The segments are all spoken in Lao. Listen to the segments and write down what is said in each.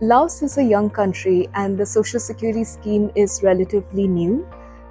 Laos is a young country and the Social Security scheme is relatively new.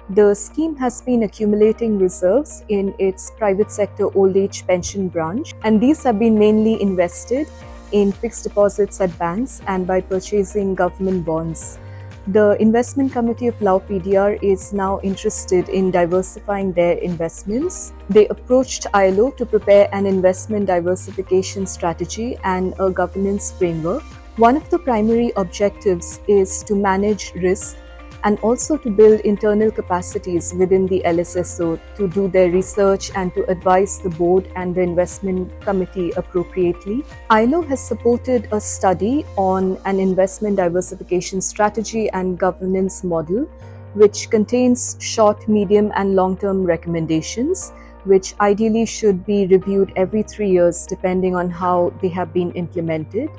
The scheme has been accumulating reserves in its private sector old age pension branch, and these have been mainly invested in fixed deposits at banks and by purchasing government bonds. The investment committee of Lao P D R is now interested in diversifying their investments. They approached ILO to prepare an investment diversification strategy and a governance framework. One of the primary objectives is to manage risk and also to build internal capacities within the L S S O to do their research and to advise the board and the investment committee appropriately. ILO has supported a study on an investment diversification strategy and governance model, which contains short, medium, and long-term recommendations, which ideally should be reviewed every three years depending on how they have been implemented.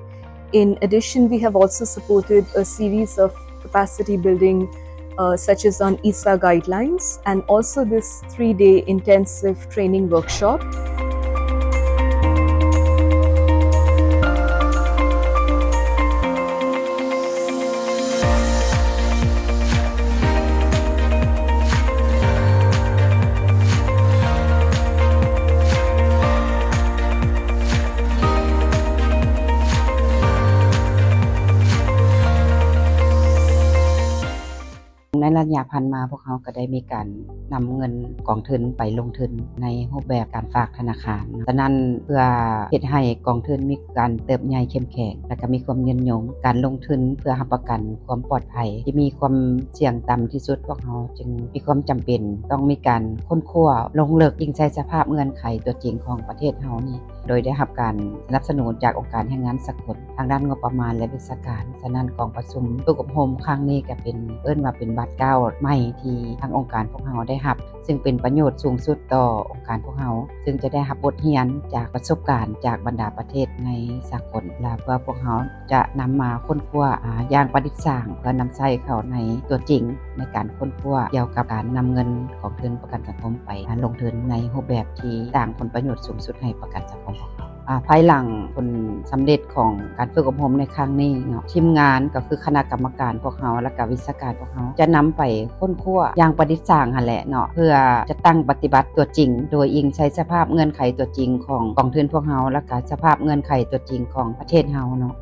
In addition, we have also supported a series of capacity building, uh, such as on ESA guidelines, and also this three-day intensive training workshop. ໃນໄລຍະຜ່ານມາ ພວກເຮົາກໍໄດ້ມີການນຳເງິນກອງທຶນໄປລົງທຶນໃນຮູບແບບການຝາກທະນາຄານ. ສະນັ້ນ ເພື່ອເຮັດໃຫ້ກອງທຶນມີການເຕີບໃຫຍ່ເຂັ້ມແຂງ ແລະ ກໍມີຄວາມຍືນຍົງ, ການລົງທຶນເພື່ອຮັບປະກັນຄວາມປອດໄພທີ່ມີຄວາມສ່ຽງຕ່ຳທີ່ສຸດ, ພວກເຮົາຈຶ່ງມີຄວາມຈຳເປັນຕ້ອງມີການຄົ້ນຄວ້າລົງເລິກ, ອີງໃສ່ສະພາບເງື່ອນໄຂຕົວຈິງຂອງປະເທດເຮົານີ້. ໂດຍໄດ້ຮັບການສະໜັບສະໜູນຈາກອົງການແຮງງານສາກົນທາງດ້ານງົບປະມານ ແລະ ວິຊາການ. ສະນັ້ນ ກອງປະຊຸມຝຶກອົບຮົມຄັ້ງນີ້ກໍເປັນ ເອີ້ນວ່າເປັນບາດກ້າວໃໝ່ທີ່ທາງອົງການພວກເຮົາໄດ້ຮັບ, ຊຶ່ງເປັນປະໂຫຍດສູງສຸດຕໍ່ອົງການພວກເຮົາ, ຊຶ່ງຈະໄດ້ຮັບບົດຮຽນຈາກປະສົບການຈາກບັນດາປະເທດໃນສາກົນ ແລະ ເພື່ອພວກເຮົາຈະນຳມາຄົ້ນຄວ້າ ອາ ຢ່າງປະດິດສ້າງ ເພື່ອນຳໃຊ້ເຂົ້າໃນຕົວຈິງໃນການຄົ້ນຄວ້າກ່ຽວກັບການນຳເງິນກອງທຶນປະກັນສັງຄົມໄປ ອາ ລົງທຶນໃນຮູບແບບທີ່ສ້າງຜົນປະໂຫຍດສູງສຸດໃຫ້ປະກັນສັງຄົມຂອງເຮົາ. ອາ ພາຍຫຼັງຜົນສຳເລັດຂອງການຝຶກອົບຮົມໃນຄັ້ງນີ້ເນາະ, ທີມງານກໍຄືຄະນະກຳມະການພວກເຮົາ ແລະ ກະວິຊາການພວກເຮົາ ຈະນຳໄປຄົ້ນຄວ້າຢ່າງປະດິດສ້າງຫັ້ນແຫຼະເນາະ, ເພື່ອຈັດຕັ້ງປະຕິບັດຕົວຈິງ ໂດຍອີງໃສ່ສະພາບເງື່ອນໄຂຕົວຈິງຂອງກອງທຶນພວກເຮົາ ແລະ ກະສະພາບເງື່ອນໄຂຕົວຈິງຂອງປະເທດເຮົາເນາະ.